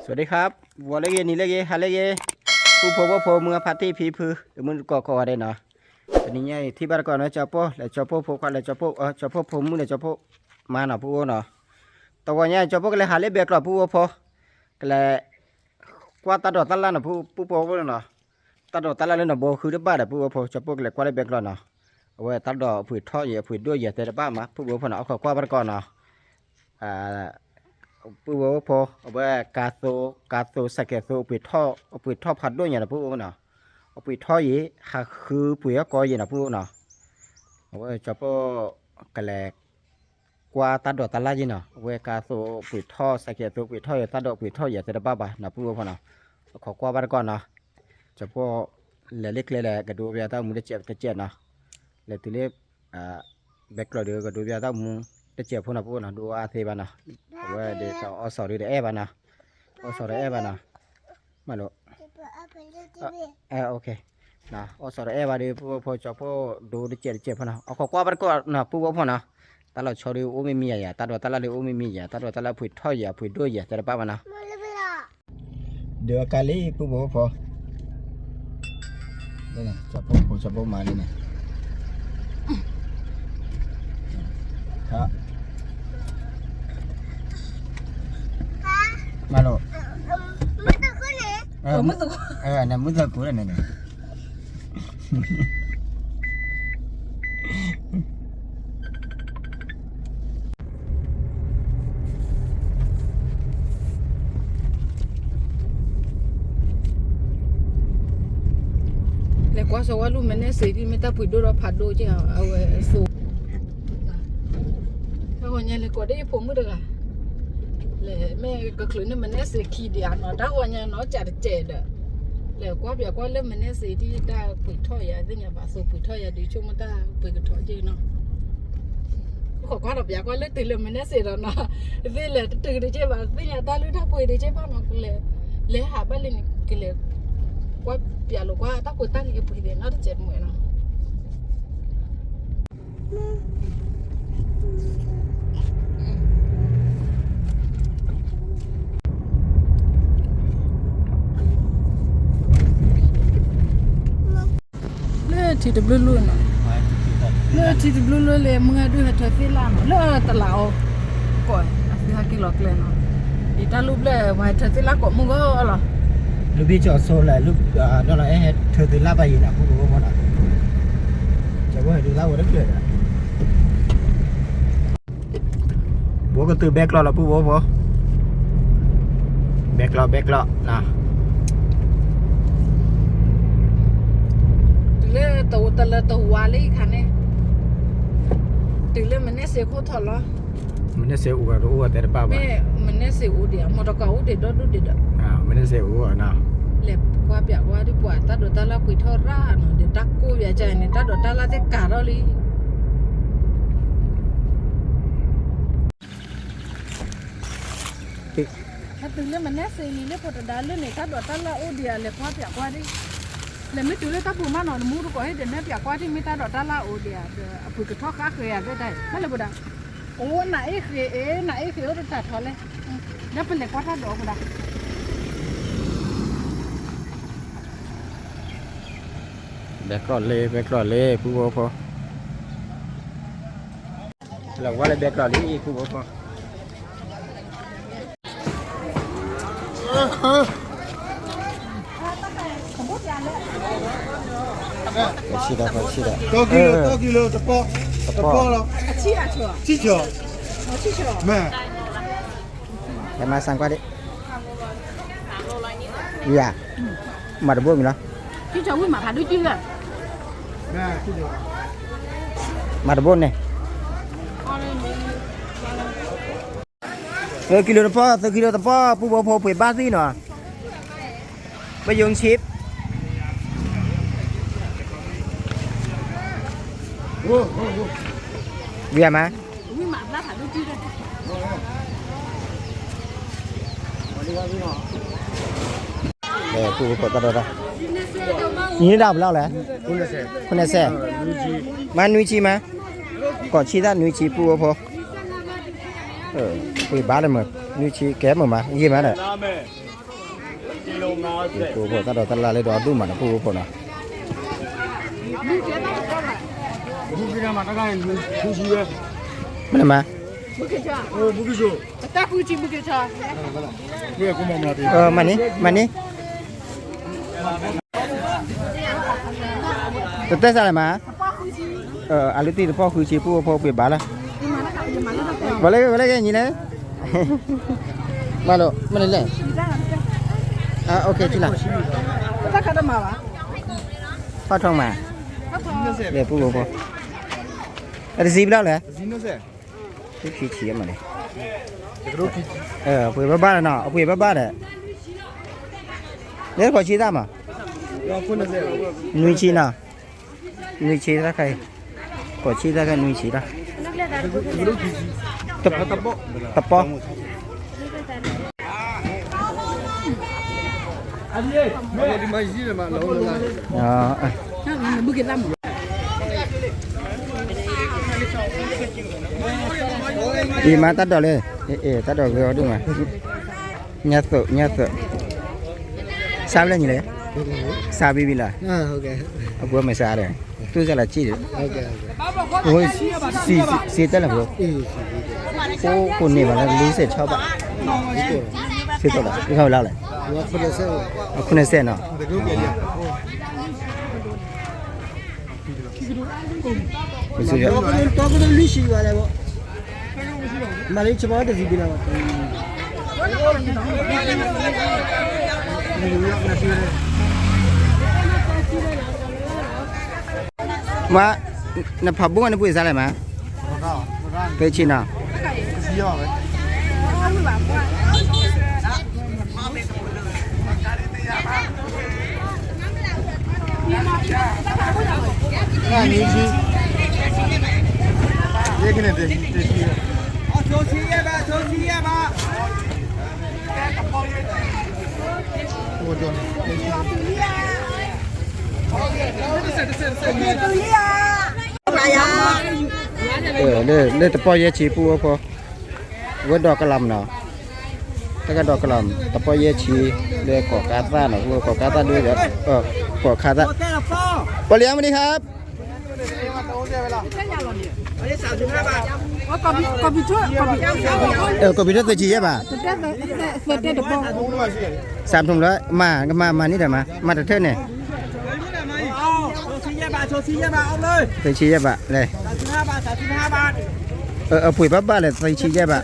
สวัสดีครับ ဂီၤလၢအဂ့ၤ နံၤလၢအဂ့ၤ ဟါလၢအဂ့ၤ ပူဖိဝဲဖိ မုၢ်အဖါတံၢ်ဖံဖု တမုၢ်တကိးကိးဂၤဒဲးနီၤ, တနံၤညါအံၤ ထံၣ်ဘၣ်တကိးနီၤ ကၠီပိၢ် လဲၤကၠီပိၢ်ဖိခွါ လဲၤကၠီပိၢ် ကၠီပိၢ်ဖိမုၣ် လဲၤကၠီပိၢ်မါနီၤ ပူဖိနီၤ, တဂီၤညါအံၤ ကၠီပိၢ်ကလဲၤဟးလၢဘဲကျီၢ် ပူဖိဖိ ကလဲၤ ကွၢ်တၢ်ဒိးတၢ်လၣ်နီၤ ပူဖိဖိနီၤ, တၢ်ဒိးတၢ်လၣ်လၢနီၢ်ဘီဃုတဘၣ်ဒီး ပူဖိဖိ ကၠီပိၢ်ကလဲၤကွၢ်လၢဘဲကျီၢ်နီၤ, အဝဲတၢ်ဒိးအပှ့ၤထီၣ်ယံၤ အပှ့ၤဒိၣ်ယံၤ တဲတဘၣ်မး ပူဖိဖိနီၤ အိၣ်ခိးကွၢ်ဘၣ်တကိးနီၤ ပူဖိဖိ အဝဲကါသိ ကါသိ စဲးကဲးသိ အပှ့ၤထီၣ် အပှ့ၤထီၣ်ဖးဒိၣ်ညါနီၤ ပူဖိနီၤ, အပှ့ၤထီၣ်ယံၤ ဟးဃုပှ့ၤအီၣ်ကီယံၤနီၤ ပူဖိနီၤ, အဝဲကၠီပိၢ်ကလဲၤ ကွၢ်တၢ်ဒိးတၢ်လၣ်ယံၤနီၤ, အဝဲကါသိပှ့ၤထီၣ် စဲးကဲးသိပှ့ၤထီၣ်ယံၤ တၢ်ဒိးပှ့ၤထီၣ်ယံၤ တဲတဘၣ်ဘၣ်နီၤ ပူဖိဖိနီၤ, အိၣ်ခိးကွၢ်ဘၣ်တကိးနီၤ, ကၠီပိၢ် လဲၤလၢကျဲလဲၣ် ကဒိပယါတၢ်မူတစဲးတစဲးနီၤ, လဲၤတုၤလၢ ဘဲကျီၢ်ဒီး ကဒိပယါတၢ်မူတစဲးဖိနီၤ ပူဖိနီၤ ဒိအါသ့ဘၣ်နီၤ, အဝဲဒ်သိးအီၣ်စီၤဒ်တအဲၣ်ဘၣ်နီၤ, အီၣ်စီၤတအဲၣ်ဘၣ်နီၤ, မၤလိ အီၣ်စီၤတအဲၣ်ဘၣ်ဒီး ပူဖိဖိ ကၠီပိၢ်ဒိတစဲးတစဲးဖိနီၤ အိၣ်ခိးကွၢ်ဘၣ်တကိးနီၤ ပူဖိဖိနီၤ, တၢ်လီၤဆီဒီးအိၣ်မ့ၢ်မံယၤယၤ တၢ်ဒိးတၢ်လၣ်ဒီးအိၣ်မ့ၢ်မံယၤ တၢ်ဒိးတၢ်လၣ်ပှ့ၤထီၣ်ယံၤ အပှ့ၤဒိၣ်ယံၤ တဲတဘၣ်ဘၣ်နီၤ, ဒီးအကါလံ ပူဖိဖိ ကၠီပိၢ်ဖိ ကၠီပိၢ်မါလံန့ၣ် မၤလိ မုၢ်သကိးန့ၣ် မုၢ်သကိးန့ၣ်န့ၣ် လဲၤကွၢ်စီၤဝါလူၢ်မဲာ်နဲၣ်စ့ဒ် မ့ၢ်တၢ်ပှ့ၤဒိၣ်ဒီးဖးဒိၣ်က့ၢ်အဝဲသိ, တဂီၤညါလဲၤကိးဒီးယဖိမုၣ်တဂၤ, လဲၤမ့ၢ်ကချုးန့ၢ်မဲာ်နဲၣ်စ့ခံဒံးအနီၤ တၢ်ဂီၤညါနီၤ ကးတစဲးဒီး, လဲၤကွၢ်ပၠးကွၢ်လၢမဲာ်နဲၣ်စ့ဒ်တၢ်ပှ့ၤထီၣ်ယၤသ့ၣ်ညါဘၣ် သိပှ့ၤထီၣ်ယၤဒုးဆိကမိၣ်တၢ်ပှ့ၤကထီၣ်က့ၢ်နီၤ, အိၣ်ခိးကွၢ်ဒီးပၠးကွၢ်လၢတုၤလၢမဲာ်နဲၣ်စ့ဒီးနီၤ, သ့ၣ်လဲၤတတုၤတက့ၢ်ဘၣ် သ့ၣ်ညါတၢ်လုၢ်တၢ်ပှ့ၤတက့ၢ်ဘၣ်နီၤ ကလဲၤ, လဲၤဟးဘၣ်လံန့ၣ် ကလဲၤ, ကွၢ်ပၠးလိာ်ကွၢ်တၢ်ဖိတၢ်လံၤအပှ့ၤသ့ၣ်နီတစဲးတမှဲၤနီၤ လၢထံတဘျုးလၢနီၤ, လၢထံတဘျုးလၢလဲၣ် မုၢ်ဂၤဒုးဟဲထၢသ့ၣ်လၣ်နီၤ လၢတလးအီၤ, ကိးအသုဟဲက့ၤလီၤကျဲနီၤ, ယတၢ်လူၢ်ဘျဲၣ် ပှၤဟဲထၢသ့ၣ်လၣ်ကိးမုၢ်ဂီၢ်လီၤ, လူၢ်ဘံၣ်ကၠီၤစိလဲၣ် လူၢ်ဒီးလၢအဲၣ်ဟဲထၢသ့ၣ်လၣ်ဘၣ်ယံၤနီၤ ပူဖိဖိနီၤ, ကၠီဖိဟဲဒုးလၢဝဲတဖျၢၣ်ဒီး ဘိကတုၤဘဲကျီၢ်လီၤ ပူဖိဖိ, ဘဲကျီၢ် ဘဲကျီၢ်နီၤ, တုၤလၢတဝါလၢအံၤခါန့ၣ်, တုၤလၢမဲာ်နဲၣ်စ့ခိၣ်ထီၣ်လီၤ, မဲာ်နဲၣ်စ့အိၣ်ဂၤတအိၣ်ဂၤတဲတဘၣ်ဘၣ်, မဲာ်နဲၣ်စ့အိၣ်ဒံး မီၢ်တကးအိၣ်ဒံးဒီဒူၣ်ဒံးဒီး, မဲာ်နဲၣ်စ့အိၣ်နီၤ, လဲၤကွၢ်ပၠးကွၢ်ဒ်ပှၤ တၢ်ဒိးတၢ်လၣ်ပှ့ၤထီၣ်ရၣ်နီၤ ဒီးတၢ်ကိၢ်ပၠးကၢန့ၣ် တၢ်ဒိးတၢ်လၣ်သ့ၣ်ကးထီၣ်လံ ဟဲတုၤလၢမဲာ်နဲၣ်စ့လံလၢဖိတဒါလၢန့ၣ် တၢ်ဒိးတၢ်လၣ်အိၣ်ဒံးဧါ လဲၤကွၢ်ပၠးကွၢ်ဒံး, လဲၤမ့ၢ်တုၤလၢတၢ်ပူၤမးနီၤ နမူတကိးဟ့ၣ်ဒဲးနဲၣ်ပၠးကွၢ်ဒံး မ့ၢ်တၢ်ဒိးတၢ်လၣ်အိၣ်ဒံးဧါ ဒီးအပှ့ၤကထီၣ်ဃါဃဲၤဧါ ဘၣ်တၢ် မ့ၢ်လၢပဒၣ်, အိၣ်နၤအ့ၣ်ဃ့အ့ၣ် နၤအ့ၣ်ဃ့အိၣ်တတၢ်ထီလဲၣ်, ဒီးပလဲၤကွၢ်တၢ်ဒိးပဒၣ် ဘဲကျီၢ်လ့ ဘဲကျီၢ်လ့ ပူဖိဖိ, လၢဝဲလၢဘဲကျီၢ်လံ ပူဖိဖိ, ပဆံဒီး ပဆံဒီး, တကံလိာ် တကံလိာ် တပီၢ်, တပီၢ်လီၤ, ဆံၣ်ကၠီၣ်, ဆံၣ်ကၠီၣ်, မ့ၢ် ဟဲမၤစၢ်ကွၢ်ဒံး, ယၤ, မၤတဘိမံၤလီၤ, မၤတဘိန့ၣ်, သၢကံလိာ်တပီၢ် သၢကံလိာ်တပီၢ် ပူဖိဖိပှ့ၤဘၣ်သံနီၤ, ပယုံဆံး, ဝံၤမး ပူဖိဖိတၢ်ဒိးတၢ်, နံၤဒၣ်ဘျီလဲၣ်, ခိၣ်နစဲး, မၤနွံဆံမး, ကိးဆံတၢ်နွံဆံပူဖိဖိ, ပှ့ၤဘၣ်လၢမုၢ် နွံဆံကဲမုၢ်မး ယံာ်မးဒီး, ဖိဖိတၢ်ဒိးတၢ်လၢ်လၢဒီးအဒိၣ်မးနီၤ ဖိဖိနီၤ. မ့ၢ်မး, မၤန့ၢ်, မၤန့ၢ်, တတဲစးလဲၣ်မး, အလုၢ်တံၢ်တပီၢ်ဃုဆံ ပုၢ်ဖိပှ့ၤဘၣ်လၢ, ဝဲလၢ ဝဲလၢကညီလဲၣ်, မၤလိာ် မ့ၢ်လဲၣ်, အိၣ်ခ့ဆံလီၤ, ဖီၣ်ထီၣ်မး, လဲၤပုၢ်ဖိဖိ, အတစံးဘျီလဲၣ် ခံဆံမးန့ၣ်, အပှ့ၤဘၣ်ဘၣ်ဒီးနီၤ အပှ့ၤဘၣ်ဘၣ်ဒီး, လဲၤကိးဆံတၢ်မး, နွံဆံနီၤ, နွံဆံတၢ်ခဲအံၤ, ကိးဆံတၢ်ခဲနွံဆံတၢ်, တပီၢ် အံၤမၤတၢ်ဒိးလၢ, တၢ်ဒိးဂ့ၤအီၤဒိၣ်မး, ညါသိး ညါသိး, စါဘျဲၣ်ညါလဲၣ်, စါဘံဘံလီၤ, အပူၤမ့ၢ်စါဒီး, တူၢ်စၢ်လီၤစံၣ်ဒီး, စံၣ်တဲလၢဖိ, အိၣ်ကိးန့ၢ်ဘၣ်လၢ လံစဲးဆီဘၣ်, စံၣ်တဲလီၤ, လၢလဲၣ်, အခိၣ်နစဲးနီၤ မ့ၢ်, နဖးဘိၣ်နပှ့ၤစါလဲၣ်မး, ပဆံနီၤ လၢတပီၢ်ယဲၢ်ဆံ ပုၢ်ဖိ, ဝဲဒိးကလီၤနီၤ, တကဒီးကလီၤ တပီၢ်ယဲၢ်ဆံ, လၢကိးကါသၣ်နီၤ ပုၢ်ဖိ ကိးကါသၣ်ဒိ, ကိးကါသၣ်, ပှၤလံမနုၤခါ ကီၢ်ပံၤထၢၣ်သုးဆံယဲၢ်ဘၣ်, စးထီၣ်လၢ မၤ ကမၤ မၤန့ၢ်ဒီးမၤ မၤတထၢၣ်န့ၣ်, သုးဆံယဲၢ်ဘၣ်လဲၣ်, အပှ့ၤဘၣ်ဘၣ်လဲၣ် သုးဆံယဲၢ်ဘၣ် ဒ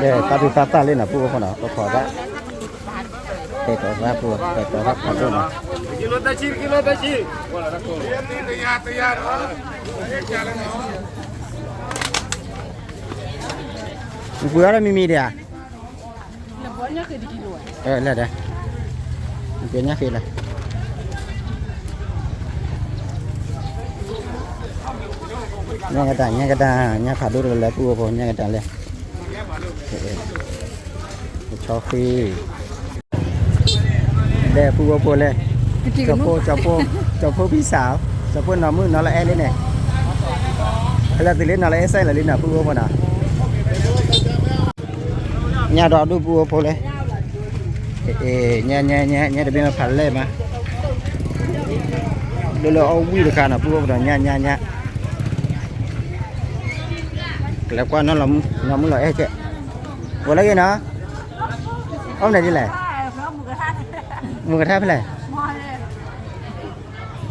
ီးတၢ်ဒုးသၣ်သၣ်လံနီၤ ပုၢ်ဖိနီၤ ပခိးသၣ်, တဲတီၤသၣ်ပူၤ တဲတီၤသၣ်ဖးဒိၣ်နီၤ, နပှ့ၤအီၤဒီးမံၤမံၤဒံးဧါ, လၢဒၣ်, နပှ့ၤညၣ်ဃ့လၢ ညၣ်ကတၢၢ် ညၣ်ကတၢၢ် ညၣ်ဖးဒိၣ်တလၢပုၢ်ဖိ ညၣ်ကတၢၢ်လဲၣ်, ကဆီဃံ, ဒီးပုၢ်ဖိဖိလဲၣ်, ကၠီဖိ ကၠီဖိ ကၠီဖိဖံစး, ကၠီဖိနီၢ်မုၣ်နီၢ်လၢအဲၣ်လံန့ၣ်, ဟဲလၢသုးလံနီၢ်လၢအဲၣ်စဲလၢာ်လံနီၤ ပုၢ်ဖိဖိနီၤ ညၣ်ဒီးဒိၣ်ပုၢ်ဖိဖိလဲၣ်, ညၣ် ညၣ် ညၣ် ညၣ်တဘ့ၣ်မ့ၢ်ဖးလဲၢ်မး, ဒိၣ်လၢအီၣ်ဝံၣ်တခါနီၤ ပုၢ်ဖိဖိနီၤ ညၣ် ညၣ် ညၣ်, ကလဲၤကွၢ်နီၢ်လီၤမုၢ် နီၢ်မုၢ်လီၤအဲၣ်ကဲ, ဝဲလၢဂ့ၤနီၤ, အီၣ်မနုၤဒ်လဲၣ်, မူကထါဖဲလဲၣ်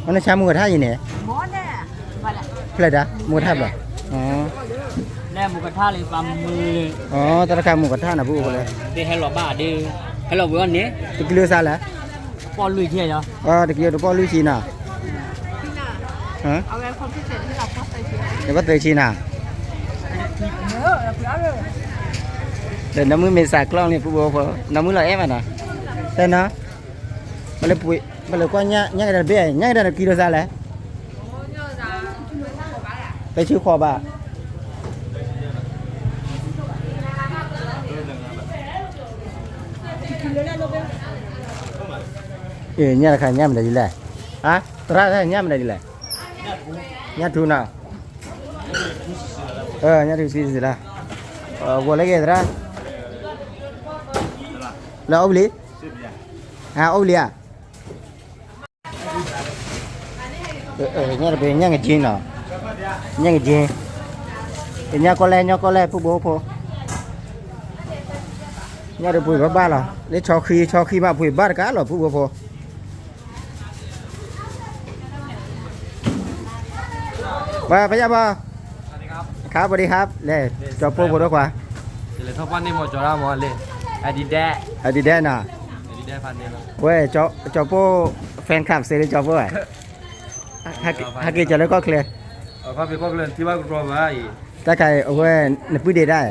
အီၣ်နဆါမူကထါအံၤန့ၣ်, ဖျဲၣ်ဒၣ် မူကထါဖျဲၣ်, တၢ်တခါမူကထါန့ၣ် ပုၢ်ဖိလဲၣ်, ဟဲလီၤဘၣ်ဒ်, ဟဲလီၤဝံၤအီၤန့ၣ်, တကံလိစါလဲၣ်, တကံလိတပီၢ်လွံၢ်ဆံနီၤ, တပီၢ်သုးဆံနီၤ, ဒီးနီၢ်မုၢ်မ့ၢ်စးကျီၢ်န့ၣ် ပုၢ်ဖိဖိ, နီၢ်မုၢ်လီၤအဲၣ်မးနီၤ, တဲနီၤ, ပလဲၤကွၢ်ညၣ်ကဒၤတဘ့ၣ်, ညၣ်ကဒၤန့ၣ်ကံလိစါလဲၣ်, သုးဆံဃိးဘၣ်, ညၣ်တခါညၣ်မနုၤဒ်လဲၣ်, သရၣ်ညၣ်မနုၤဒ်လဲၣ်, ညၣ်ထူနီၤ ညၣ်ဒုးစံစံလၢ, ဂီၤလၢဂ့ၤသရၣ်, လၢအိၣ်ဘျံး, အိၣ်ဘျံးဧါ. ညၣ်တဘ့ၣ် ညၣ်ကက့နီၤ, ညၣ်ကက့, ညၣ်ကီလဲၣ် ညၣ်ကီလဲၣ် ပုၢ်ဘိဖိ, ညၣ်တပှ့ၤဘၣ်ဘၣ်လီၤ, လၢဆီဃံ ဆီဃံမးပှ့ၤဘၣ်တကးလီၤ ပုၢ်ဘိဖိ. ပှၤ ပယၢ်ဘီ, ခါပဒီဟါ, လဲၤ ကၠီၤပိၢ်ဖိဒိၣ်ခွါ, အဒံဒဲနီၤ, ဝဲ ကၠီၤပိၢ် fan club စ့လၢကၠီၤပိၢ်, ဟဲက့ၤကၠီၤလၢကီၢ်ချၢ, တၢ်ခါအံၤ အဝဲ နပုၢ်ဒ့ဒၣ်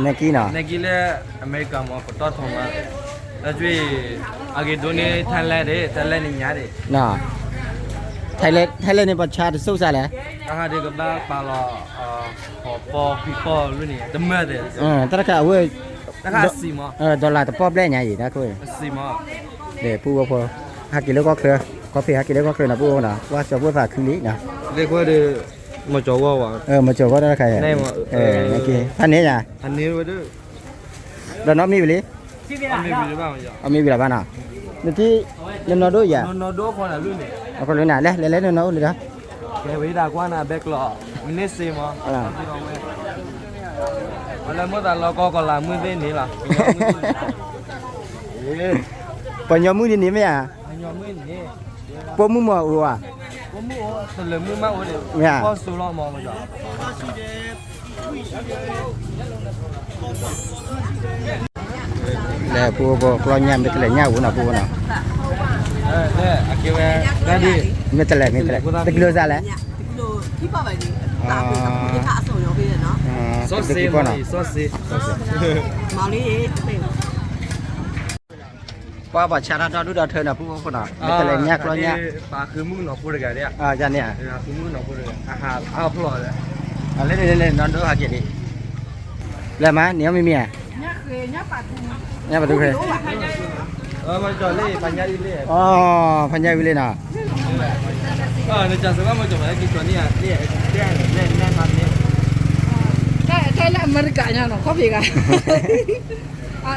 Nike နီၤ, Nike လၢအမဲရကၤမး ပတီၢ်ထီမး, လၢ အဂ့ၤဒိၣ်န့ၢ် Thailand ဒၣ် Thailand န့ၣ်ညါဒၣ်, Thailand န့ၣ် ပှၤဆါတစိၢ်စးလဲၣ်, တၢ်ဟးဒ်ကဘၣ်ပာ်လီၤ ပီၢ်ခွံပီၢ်လၢန့ၣ် တမၢၢ်သ့ၣ်, တၢ်တခါအဝဲ တၢ်ခါစံးမး ဒီးလၢတပီၢ်ဘျဲၣ်ညါအံၤ တၢ်ခိၣ်အံၤ စံးမး, ဒီးပုၢ်ဝဲၢ်ဖိ ဟဲက့ၤလၢကီၢ်ချၢ, ကီၢ်ဖံးဟဲက့ၤလၢကီၢ်ချၢနီၤ ပုၢ်ဝဲၢ်ဖိနီၤ, ဝဲကၠီၤပိၢ်သးခုလံနီၤ, မီၤကၠီၤဝီဝဲ, မီၤကၠီၤဝီတၢ်တခါအံၤ, ဖးန့ၢ်ယၤ, ဒီးနီၢ်မံဝံၤလံ, အမံဝံၤလီၤဘၣ်နီၤ, နထံၣ် နနီၢ်ဒိၣ်ယၤ, အဃိလၢနၤ လဲၤလဲၤလၢနနီၢ်အိၣ်လံဒီး, ကဲဝဲဒၣ်ကွၢ်နၤဘဲကျီး, မ့ၢ်န့ၢ်စ့မး, လၢမ့ၢ်သးလီၤကီကီၤလၤမုၢ်သ့ၣ်န့ၣ်လီၤ, ပှၤညီမုၣ်န့ၣ်န့ၣ်မ့ၢ်ဧါ, ပိာ်မုၣ်မ့ၢ်အိၣ်ဧါ, မ့ၢ်ဧါ, လဲၤပူဖိကျီညၣ် မ့ၢ်တလဲၤညၣ်ဝူနီၤ ပူဖိနီၤ, မ့ၢ်တလဲၤ မ့ၢ်တလဲၤ တကံလိာ်စးလဲၣ်, တကံလိာ်, တကံဖိနီၤ, ပှၤဘၣ်ဆါတၢ်ဒီဒူၣ်ဒီထၢနီၤ ပူဖိနီၤ, မ့ၢ်တလဲၤညၣ်ကျီညၣ်, န့ၣ်, လဲၤမး န့ၣ်အီၤမ့ၢ်မ့ၢ်ဧါ, ညၣ်ပတူၢ်ခဲ, ဖးညၣ်ဝံၤလံနီၤ, တၢ်လၢအမဲရကၤညါနီၤ ခီၣ်ဖံးဂၤ,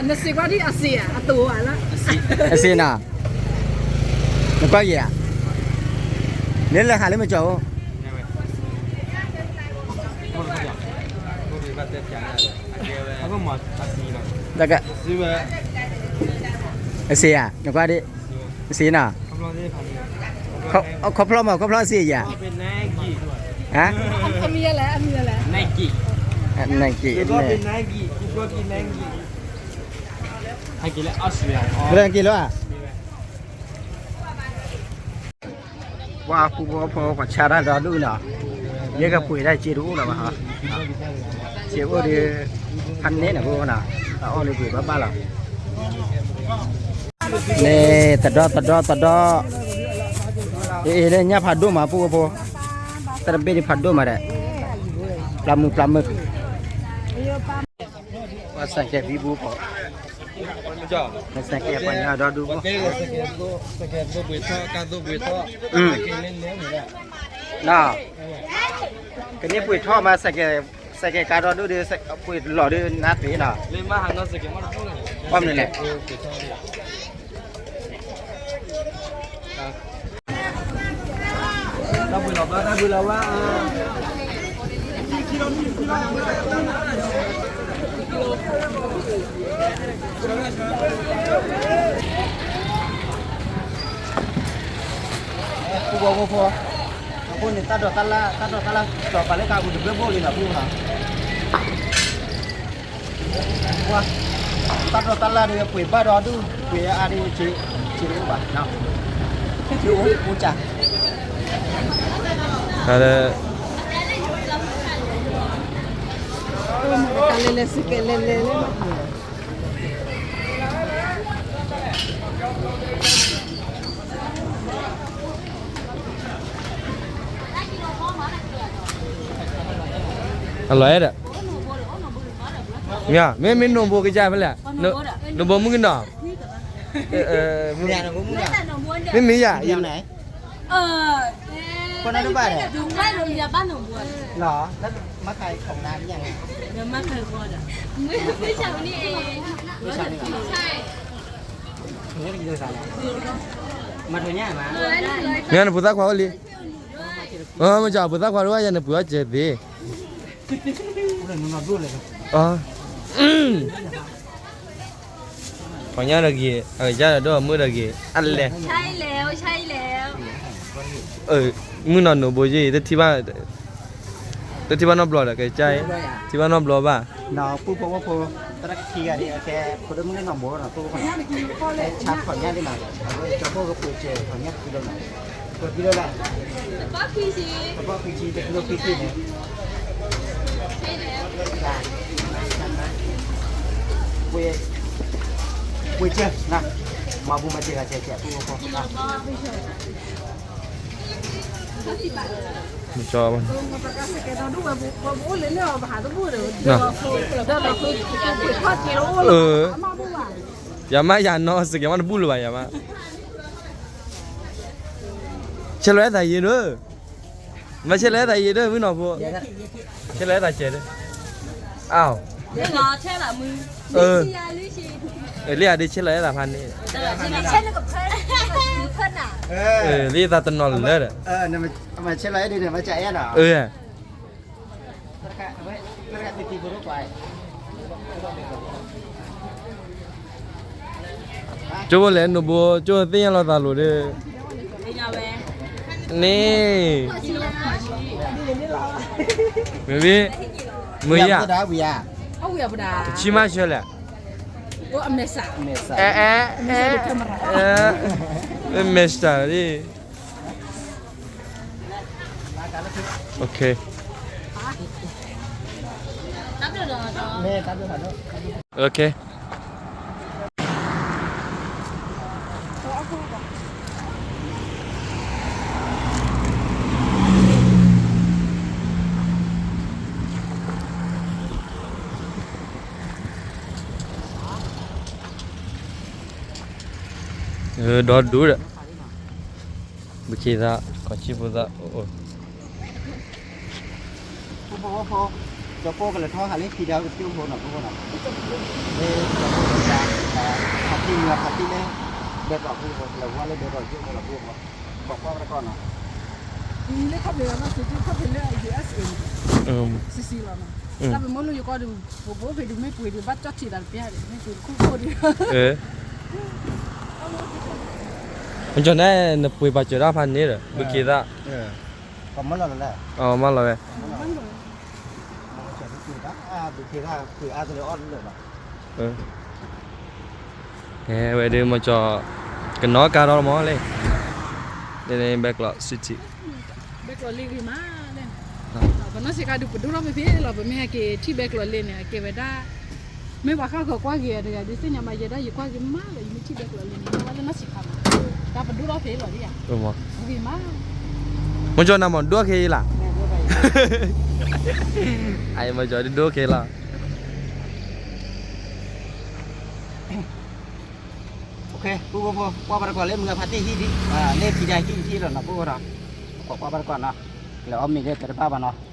နစံးကွၢ်ဒ်အစံးဧါ အတိၤဧါလၢ, အစံးနီၤ, နကွၢ်ယဲၢ်ဧါ, နလဲၤဟးလၢမကၠီၤအိၣ်, တၢ်က, အစံးဧါ နကွၢ်ဒ်, အစံးနီၤ, ခီဖျိမး ခီဖျိအစံးယဲၢ်ဧါ, ဟါ, Nike, Nike, မ့ၢ်က့ၤလီၤဧါ, ပှၤပူဖိဖိ ပှၤဆါတၢ်ဒီဒူၣ်နီၤ, ယဲကပှ့ၤတၢ်စ့တအိၣ်လၢၤဘၣ်, စ့အိၣ်ဒီး, ဖးန့ၢ်နီၤ ပူဖိနီၤ, အအီၣ်လၢပှ့ၤဘၣ်ဘၣ်လီၤ, န့ၣ် သဒီသဒီသဒီ, အ့ၣ်လၢညၣ်ဖးဒိၣ်မး ပူဖိဖိ, တၢ်တဘ့ၣ်န့ၣ်ဖးဒိၣ်မးဒီး, ပျၢ်မုၢ်ပျၢ်မုၢ် ပှၤစဲးကဲးဘံဘူဖိ, စဲးကဲးပှၤညီဒီဒူၣ်ဖိ, နီၤ, ကန့ၢ်ပှ့ၤထီၣ်မး, စဲးကဲးကါဒီဒူၣ်ဒီး, ပှ့ၤလီၤဒီးနါသ့နီၤ, အီၣ်မနုၤလဲၣ် တၢ်ဘှံးလီၤဘျါ တၢ်ဘှံးလီၤဘျါ, ပူဖိဖိ, အဃိန့ၣ် တၢ်ဒိးတၢ်လၢ် တၢ်ဒိးတၢ်လၢ် ကၠီၤပာ်လၢကါပူၤတဘျၢဘိၣ်လံနီၤ ပူဖိနီၤ. တၢ်ဒိးတၢ်လၢ်ဒီး ပှ့ၤဘၣ်ဒီဒူၣ် ပှ့ၤအါဒံး စ့တအိၣ်ဘၣ်, စ့အိၣ်အိၣ်စ့ၢ်, တၢ်လဲၤလဲၤစ့ၢ်ကီးလဲၤလဲၤလၢ အလီၤအဲၣ်ဒီး, မ့ၢ် မ့ၢ် မ့ၢ်နိၣ်ဘိကစၢ်ဖဲလဲၣ်, နိၣ်ဘိမုၣ်ကနီၤ, မ့ၢ် မ့ၢ်ယၤ, ယၤ, ယၤ, คนนั้นหรือเปล่าเนี่ย ดูใกล้โรงเรียนบ้านหนองบัว เหรอ แล้วมาขายของนานหรือยังอะ เดี๋ยวมาขายก่อนอะ มื้อเช้านี้เอง มื้อเช้านี้เหรอ ใช่ มาเถอะเนี่ยมา မ့ၢ်နပှၤသးခွါအိၣ်လံ မ့ၢ်ကၠီပှၤသးခွါတဝဲယၤနပှၤအီၣ်စဲးသ့ အီ ဖီညါတဂ့ၤ အကစၢ်ဒီးမုၣ်တဂ့ၤ အလဲၣ် ใช่แล้ว ใช่แล้ว မုၣ်နီၢ်နိးဘိယ့ၣ် တထံၣ်ဘၣ်နီတဘျီဒီး ကစၢ် ထံၣ်ဘၣ်နီတဘျီဘၣ် နီၢ်ပူဖိဝဲဖိ သရၣ်ခံဂၤန့ၣ် အကဲ ဖိဒိၣ်မုၣ်န့ၣ်နီၢ်ဘိနီၢ်ပူဖိနီၢ် ဆါဖီညါဒ်နီၢ် အဝဲကၠီဖိကပှ့ၤစဲး ဖီညါကံလိနီၢ် ပှ့ၤကံလိလဲၣ် ကဘီခံဆံ တကံလိခံဆံန့ၣ် ပှ့ၤ ပှ့ၤစဲးနၤ မၤဘူမၤစဲးဂၤစဲးစဲး ပှ့ၤဖိ မ့ၢ်ကၠီ ယၤမးယၤနီၢ်စကဲမးတဘူၣ်လၢၤဘၣ်ယၤမး ဆဲးလီၤအဲၣ်သးယံၤဒၢ မ့ၢ်ဆဲးလီၤအဲၣ်သးယံၤဒၢ မုၣ်နီၢ်ဖိ ဆဲးလီၤအဲၣ်သးစဲးဒၢ အဝ် လၢယၤဒုးဆဲးလီၤအဲၣ်သးဖးန့ၣ် လၢယသးတနီၤလၢာ်ဒီး ဆဲးလီၤအဲၣ်ဒၢန့ၣ် မ့ၢ်ကၠီအဲၣ်နီၤ ကၠိဖိလဲၣ် နိးဘိ ကၠိသ့ၣ်ညါလီၤသးလိၤဒီး န့ၣ် မ့ၢ်ဘၣ် မ့ၢ်ယၤ တဆံမးဆၢလဲၣ် အဲ အဲ အဲ မဲာ်စတာ် OK OK ဒီဒူၣ်ဒီး ဘုခ့သၣ် ကီၢ်ဆံဖိသၣ်အိၣ် ဖိဖိဖိ ကၠီဖိကလဲၤထီၣ်ဟးလၢဖံဒၣ်ကစၢၢ်ဖိနီၤ ဖိဖိနီၤ လၢကၠီဖိကစၢ် ဖါတံၢ်မ့ၢ်ဖါတံၢ်လၢ ဘဲကီးဖိဖိ ကလဲၤဝဲလၢဘဲကီးကၠိဖိလီၤ ဖိဖိ ကွၢ်ကွၢ်ပတကီၢ်နီၤ လၢခီၣ်ဖံးလီၤနီၤ သုခီၣ်ဖံးလၢ USA န့ၣ် စံစံလီၤနီၤ တၢ်ပမ့ၢ်လိယကီၢ်ဒုး ပဖိဖံးဒုးမ့ၢ်ပှ့ၤဒုး ဘၣ်ကၠီၣ်ထံးသးတပျၢ်ဒံး မ့ၢ်ပှ့ၤတခိၣ်ခိၣ်ဒံး မ့ၢ်ကၠီၣ်န့ၣ် နပှ့ၤပာ်စၢၤတၢ်ဖးန့ၣ်ဒီး ဘုခ့သၣ် မၤလီၤဝဲ ဝဲဒုးမ့ၢ်ကၠီၣ် ကနီၣ်ကါထီၣ်လီၤမးလၢ ဘဲကျိး city ဘဲကျိးလံဂ့ၤမးလၢ ပနီၢ်ဆံးခါဒုးပဒိၣ်ထီၣ်ဖဲဖဲလီၤ ပမ့ၢ်ဟဲက့ၤထံၣ်ဘဲကျိးလံန့ၣ် အကဲဝဲဒၣ် မ့ၢ်ပှၤဃၣ်ဃၢၤကွၢ်ဂ့ၤတဂၤဒုးသ့ၣ်ညါမး ယဲဒၣ်ယကွၢ်ဂ့ၤမးလၢ ယမ့ၢ်ထံၣ်ဘဲကျိးလံန့ၣ် မ့ၢ်ဝဲလၢနီၢ်ဆံးခါမး တၢ်ပဒိၣ်ထီၣ်ဖဲလီၤဒ်ယၤ ဂ့ၤမး မ့ၢ်ကၠီၣ်နၤမ့ၢ်ဒိၣ်ခဲအံၤလီၤ အမ့ၢ်ကၠီၣ်ဒိၣ်ခဲလီၤ ပူဖိဖိ ကွၢ်ဘၣ်တကီၢ်လၢမုၢ်ဂၤဖါတံၢ်ဟံၣ်ဒံး လၢဖံဒၣ်ဟံၣ်ဟံၣ်လီၤနီၤ ပူဖိနီၤ ကွၢ်ကွၢ်ဘၣ်တကီၢ်နီၤ လဲၤအီၣ်မ့ၤလၢတတဘၣ်ဘၣ်နီၤ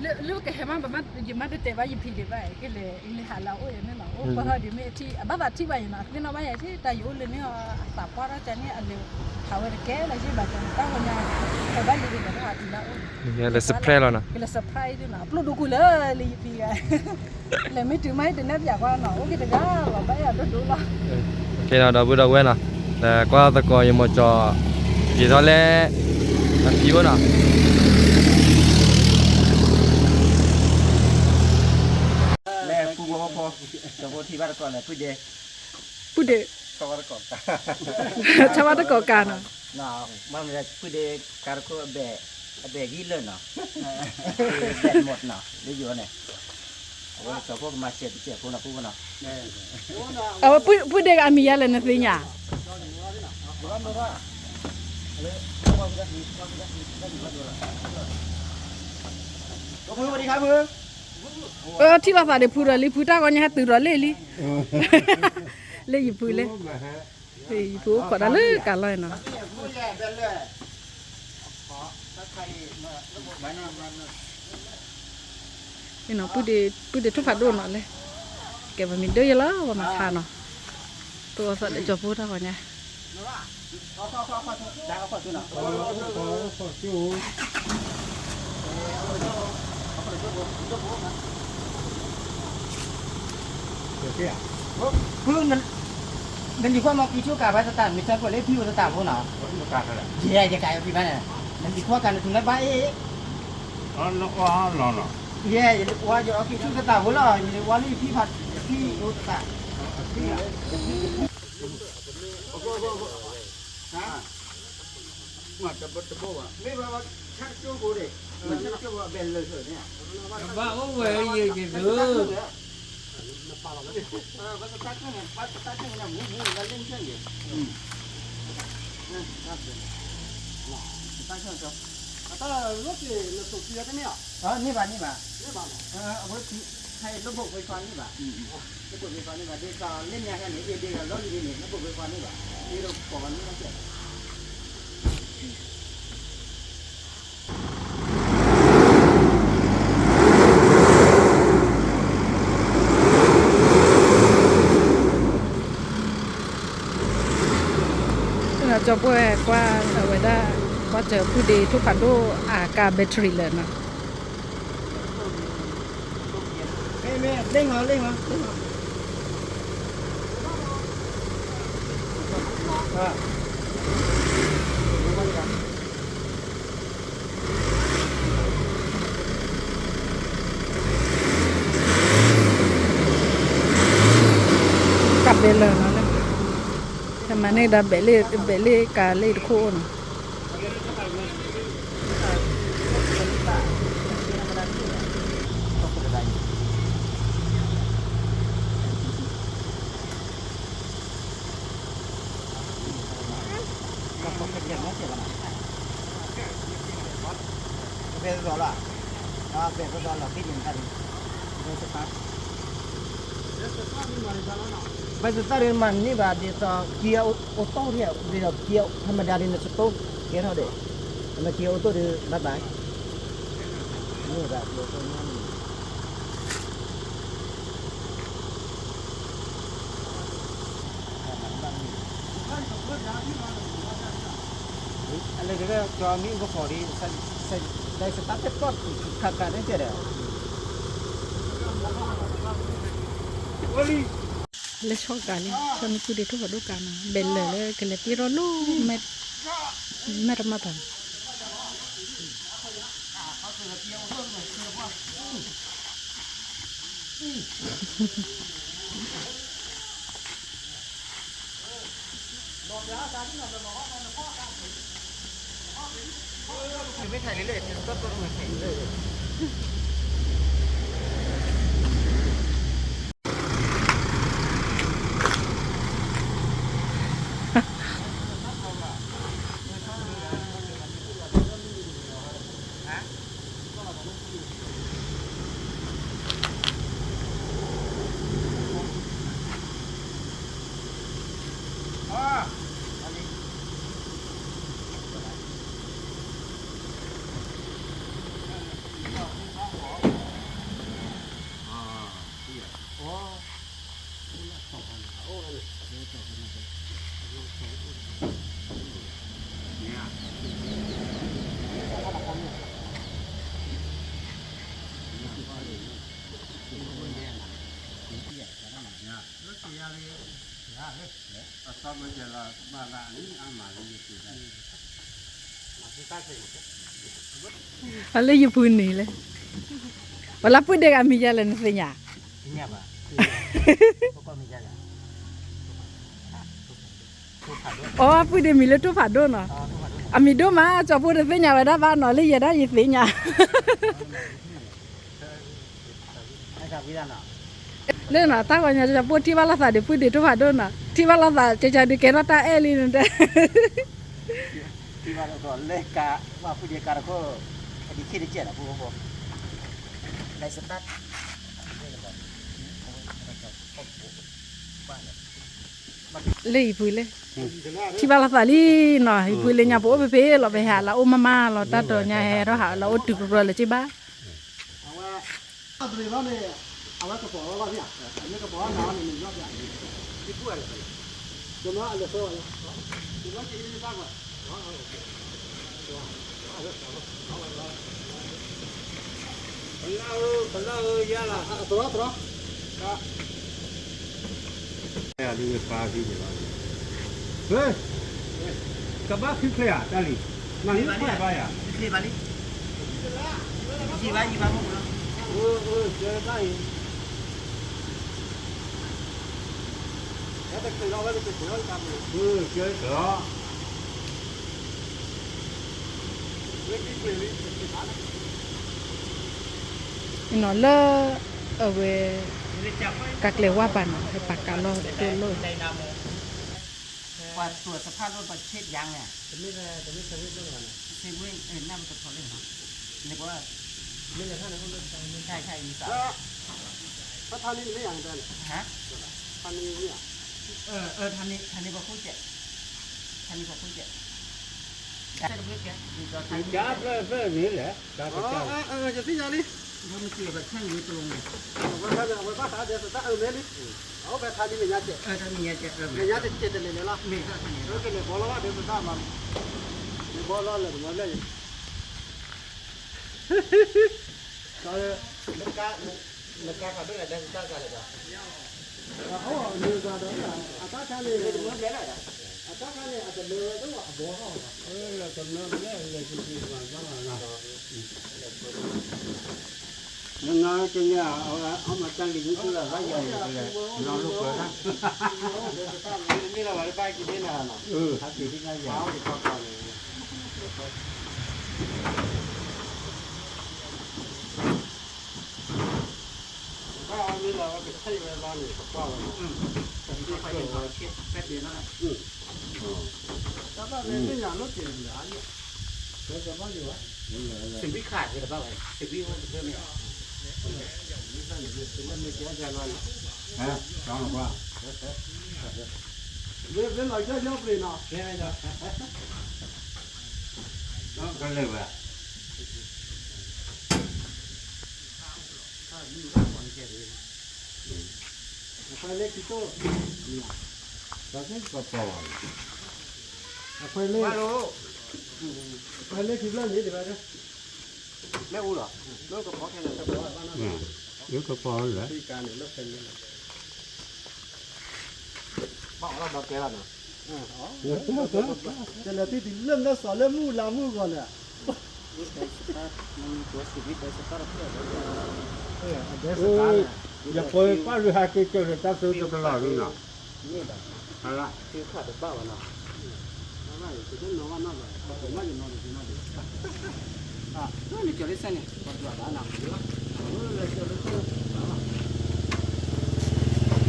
လၢကဟဲမး ယမ့ၢ်တတဲဘၣ်ယဖံးဒံးဘၣ် ကလဲၤလၢဟးလၢအအိၣ်ယၤန့ၣ်လီၤ အိၣ်ပၢၢ်ဟီဒံးမ့ၢ်အထံၣ် အဘၣ်သးထံၣ်ဘၣ်ယၤနီၤ သ့ၣ်နီၣ်ဘၣ်ယၤထံၣ် တၢ်ယအိၣ်လၢန့ၣ်အီၤ အသးပှၢ်ထီၣ်ကန့ၣ် အလဲၤဟးဝဲတကဲလၢၤဘၣ်ကန့ၣ် တၢ်ဂီၤညါ ဟဲဘၣ်လံဒံးလီၤ တဟးတုၤလၢအအိၣ်န့ၣ် လဲၤ surprise လီၤနီၤ ကလဲၤ surprise ဒံးနီၤ အပျိၢ်ဒိၣ်ကွံာ်လၢလၢယဖံးဂၤ လဲၤမ့ၢ်တုၤမးဟဲတနဲၣ်ပၠးကွၢ်နီၤ အိၣ်က့ၤတဂၤလီၤ ဘၣ်အဲၣ်အဒိၣ်ဒိၣ်လီၤ ကဲနီၤ ဒီပုၢ်ဒီဝဲၢ်နီၤ ကွၢ်သကိးယမိၢ်ကၠီၣ် က့ၤထီၣ်လၢ အဖံအိၣ်နီၤ လဲၤဖုဖိဖိ ကၠီဖိထံၣ်ဘၣ်တကီၢ်လဲၤဖုဒ့ ဖုဒ့ ထီၣ်ဘၣ်တကီၢ်ကါ ထီၣ်ဘၣ်တကီၢ်ကါနီၤ မ့ၢ်ဖုဒ့ကါတခိၣ်အဘဲၣ် အဘဲၣ်ဂံၢ်လၢာ်နီၤ ဘဲၣ်မီၢ်နီၤ လၢယိၤန့ၣ် အဝဲကၠီဖိကမၤစဲးတစဲးဖိနီၤ ဖုဖိနီၤ အဝဲဖုဒ့ကအမံၤယါလဲၣ်နသ့ၣ်ညါ အထံၣ်လိာ်သးဒီးဖုဒီးလံ ဖုတၢ်ဂီၤညါဟဲတုၤဒီးလံလံ လၢယဖုလဲၣ် ယဖုအိၣ်ခိးတၢ်လၢကါလီၤနီၤ နီၤ ပုၢ်ဒ့ ပုၢ်ဒ့ထိၣ်ဖးဒိၣ်နီၤလဲၣ်, ကဲပမ့ၢ်ဒိၣ်ယဲလီၤ ပမၤဖးနီၤ, တိၢ်အီၣ်သီၣ်ဒီးကၠီၤပူၤတၢ်ဃီညါ ဖု နလံၤခွါမ့ၢ်ကံဆူၣ်ကးဖဲသတး မ့ၢ်ဆၢကွၢ်လၢဖံအိၣ်သတးဖိနီၤ, ယဲယကးဖံဘၣ်န့ၣ်, နလံၤခွါကးနထူၣ်လၢဘၣ်အ့ၣ်, ယဲယဝါယအီကံဆူၣ်သတးဖိလီၤ, ယဝါလၢယဖံဖး ယဖံအိၣ်သတး မ့ၢ်ဘၣ်ဆၣ်တကၠိဖိဒီး ဘၣ်အိၣ်ဝဲယက့ၤသု ဘၣ်သတးန့ၣ် ဘၣ်သတးန့ၣ် မူမူလၢလ့ၣ်ဆၢၣ်ယဲၢ် တၢ်ဆၢၣ်ကၠီ အတၢ်လီၢ်က့ၤနသိးသံအီၤတန့ၢ်ဧါ, န့ၢ်ဘၣ်န့ၢ်ဘၣ်, အဝဲသံ ဟဲလၢဘိးဝဲခွါန့ၢ်ဘၣ်, လၢဘိးဝဲခွါန့ၢ်ဘၣ် ဒ်သိးလၢညါဟဲန့ၣ် အ့ၣ်ဒ့ဂၤလီၢ်လံၤန့ၣ် လၢဘိးဝဲခွါန့ၢ်ဘၣ်, အ့ၣ်ဒိးကိးဘၣ်န့ၢ်ဘၣ်ကဲ ကၠီၤပှဲၢ်ကွၢ်အဝဲဒၣ် ကွၢ်စၢၤပုၢ်ဒ့ထိၣ်ဖးဒိၣ်အကါ battery လၢာ်နီၤ မ့ၢ်မ့ၢ် လ့ၣ်မၤ လ့ၣ်မၤ လ့ၣ်မၤ ကးဘဲလၢာ်နီၤ, တမၤန့ၢ်ဒီး ဘဲးလ့ၣ်ကၤလ့ၣ်တခိၣ်နီၤ ဘဲးသတးဒီးမၤန့ၢ်ဘၣ် ဒ်သိးက့ၤအိၣ်တီၢ်ဒ် ဒ်သိးက့ၤထမဒါဒ် နစတိၢ်ကဲထီၣ်ဒီး နက့ၤအိၣ်တီၢ်ဒီး ဘၣ်ဘၣ် န့ၣ်ဘၣ်က့ၤအိၣ်တီၢ်န့ၣ် အလဲၤကဲကၢ်ကၠီမံအိၣ်ကဖီၣ်ဒီး ဒ်စတၢ်တဲတီၢ်ခးခးန့ၣ်တဲဒီး လၢဆီကးလံ ဆီနုၢ်ပုၢ်ဒ့ထိၣ်ဖးဒိၣ်ကးနီၤ ဘဲးလၢာ်လၢကလဲၤတ့ထီၣ်လၢ မဲၢ်တမၣ်ပၤ အလၢယဖုန့ၣ်လဲၣ်, ပှၤလၢပုၢ်ဒ့ဂၤမံၤယၤလဲၣ်နသ့ၣ်ညါ, အီ ပုၢ်ဒ့မံၤလၢထိၣ်ဖးဒိၣ်နီၤ, အမံၤဒိၣ်မး ကၠီၤဖိတသ့ၣ်ညါဝဲဒၣ်ဘၣ်နီၤ လၢယဲဒၣ်ယသ့ၣ်ညါ လၢနီၤ တၢ်ဂီၤညါ ကၠီၤဖိထံၣ်ဘၣ်လိာ်သးဒီးပုၢ်ဒ့ထိၣ်ဖးဒိၣ်နီၤ, ထံၣ်ဘၣ်လိာ်သး ကၠီၤကၠီၤဒုးကဲထီၣ်တၢ်အဲၣ်လံနတဲ, ထံၣ်ဘၣ်လိာ်သးလၢကါ ပှၤပုၢ်ဒ့ကါတခိၣ် အဒံးခံတကဲးဒီးဖိဖိ လၢယဖုလဲၣ် ထံၣ်ဘၣ်လီၤသးလံနီၤ, ဟံၣ်ပူၤလၢညါပအိၣ်ဖဲဖဲလီၤ, ဖဲဟးလၢအိၣ်မးမးလီၤ, တၢ်တီၤညါဟဲထီၣ်ဟးလၢအိၣ်တုၤကရၢလၢၤက့ဘၣ်. ကဘၣ်ခံချ့ဧါ, တၢ်လံ, မၤလံခွဲးဘၣ်ယၤ, နီၤလၢ အဝဲ ကးကျဲၤဝါပၤနီၤ ဟဲပာ်ကးလီၤတိၢ်လိၣ် ပှၤသူၣ်သဖၣ်လိၣ်ပှၤဆ့ယါန့ၣ်, ဆ့ဝ့ၢ် နၢ်ပတဖီလၢနီၤ, နကွၢ် မ့ၢ်လၢထၣ်န့ၣ်အိၣ်လၢ ဖါထါန့ၣ်မ့ၢ်ယါန့ၣ်, ဖါန့ၣ်မ့ၢ်ယါ, ထါန့ၣ်ပှၤခိၣ်ကဲး, ထါန့ၣ်ပှၤခိၣ်ကဲး, ကၢ်ဖျၢၣ်ဖျၢၣ်န့ၣ်လဲၣ်, ယသ့ၣ်ညါလံ, အဝဲဘၣ်ဃးဒဲးသတးအၢမဲလံ, အအိၣ်ဖဲထါန့ၣ်မဲာ်ညါကဲး, မဲာ်ညါတစဲးတလဲၤလဲၤလီၤ, ကလဲၤဘီလီၤဘၣ်ဒဲးသတးမး, လဲၤဘီလီၤလၢတမီၤလၢ်ယံၤ, နကါခးဒိၣ်လဲၣ်ဒဲးသတးကလဲၤဒီး, အတၢ်ခါန့ၣ်, အတၢ်ခါန့ၣ် အတလၢဝဲဒၣ်အဘီထီၣ်ဘၣ်, လၢကမၢကလဲၤလၢကမၢဘၣ်လီၤ, နနီၢ်ကန့ၢ်အီၤ အမၤတၢ်လံၤမုၢ်သူၣ်လၢ်ဘၣ်ယၤန့ၣ် ကလဲၤနီၢ်လိာ်ကွဲ, မ့ၢ်လီၤဝဲလၢဘၣ်က့ၤန့ၣ်နၤနီၤ, ဟးက့ၤဒ်နၤယၤ, ဘၣ်အီၤမ့ၢ်လီၤဝဲကဆဲးဝဲလီၤန့ၣ် ပကွၢ်ဝဲလီၤ, တၢ်ဘၣ်မ့ၢ်သ့ၣ်ညါလိာ်က့ၤလၢ စံးဘံၣ်ခးက့ၤတဘၣ်ဝဲ, စံးဘံၣ်အိၣ်တဖျၢၣ်မ့ၢ်, မ့ၢ်ကဲကဲလီၤန့ၣ်, မ့ၢ်လီၤကၢ်ညီပျ့ၤနီၤ, ကလဲၤဝဲ, အခွဲးလၢခံတိၢ်, အခွဲးလၢ, အခွဲးလၢခံဖျၢၣ်န့ၣ်, မ့ၣ်အူလီၤ, လၢကဖီခဲလၢာ်, လၢကဖီလၢာ်, ဘၣ်အီၣ်လီၤဒီးကဲလီၤနီၤ, ကလဲၤသံလၢမဲာ်စီၤလၢမုၢ်လါမုၢ်ဂီၤန့ၣ်, ယပှၤပၢ်လူၤဟးက့ၤကၢၤလၢတၢ်သူတကလီၤလံ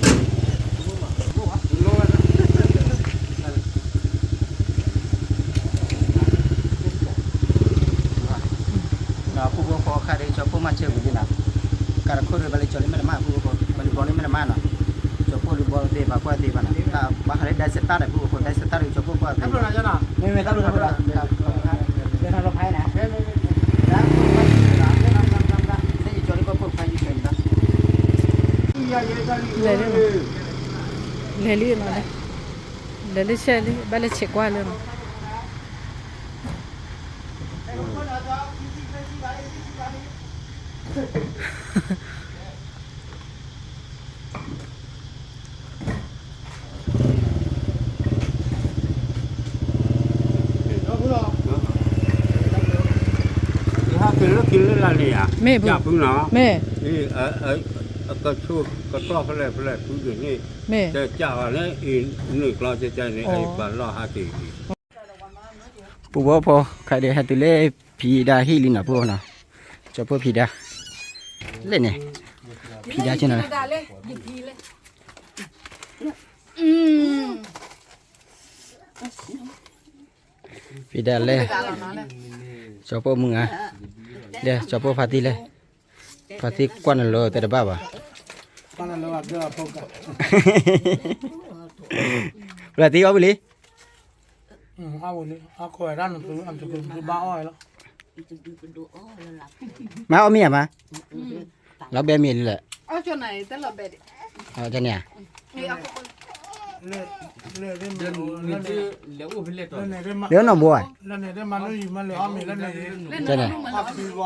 နီၤ, ဖုဖိဃီခါဒီး ကၠီဖိမၤစၢၤဝံၤဒ်နီၤ, ကးတခိၣ်ဒီးဘၣ်လၢကၠီလၢမဲာ်တမး ဖုဖိဃီ ဘၣ်လၢဘီလၢမဲာ်တမးနီၤ, ကၠီဖိလၢဘီသ့ၣ် ပှၤကွၢ်သ့ၣ်ဘၣ်နီၤ, ဘၣ်ဃးလၢဒၢးစတၢ်ဒီး ဖုဖိဃီ ဒၢးစတၢ်ဒီး ကၠီဖိကွၢ်သ့ၣ်ဘၣ်, မ့မ့ၢ်တၢ်ဘျုးတၢ်ဖှိၣ်, လဲၤလံနီၤ, လဲၤလံဆဲးလံ ဘၣ်လၢဆဲးကွၢ်လၢနီၤ ဟဲက့ၤလၢခံလၢလာ်န့ၣ်ဧါ, မ့ၢ်ဖု, မ့ၢ်, ကဆိကတီၢ်ဖဲလဲၣ်ဖဲလဲၣ်ဖုန့ၣ်, မ့ၢ်, တကးဘၣ်န့ၣ် အံၤနုာ်ကျီကကဲန့ၣ် အံၤပာ်လီၢ်ဟဲက့ၤ, ပူဖိဖိ ခါဒီးဟဲတုၤလၢဖံဒါဟံၣ်လံနီၤ ပူဖိနီၤ, ကၠီဖိဖံဒါ, လဲၣ်န့ၣ်, ဖံဒါက့နီၤ, ဖံဒါလဲၣ်, ကၠီဖိမုၢ်ဧါ, လဲၣ် ကၠီဖိဖါတံၢ်လဲၣ်, ဖါတံၢ်ကွၢ်နလၢတဲတဘၣ်ဘၣ်, ဖါတံၢ်အီၣ်ဝံၤလံ အဝဲလၢ အခိၣ်ဝဲဒၣ်နသု အတကဘၣ်အီၣ်ဝဲလီၤ. မၤအီၣ်မ့ၤဧါမး, လီၤဘဲမ့ၤလံလဲၣ်, တန့ၣ်ဧါ, လၢနီၢ်ဘိဧါ, တန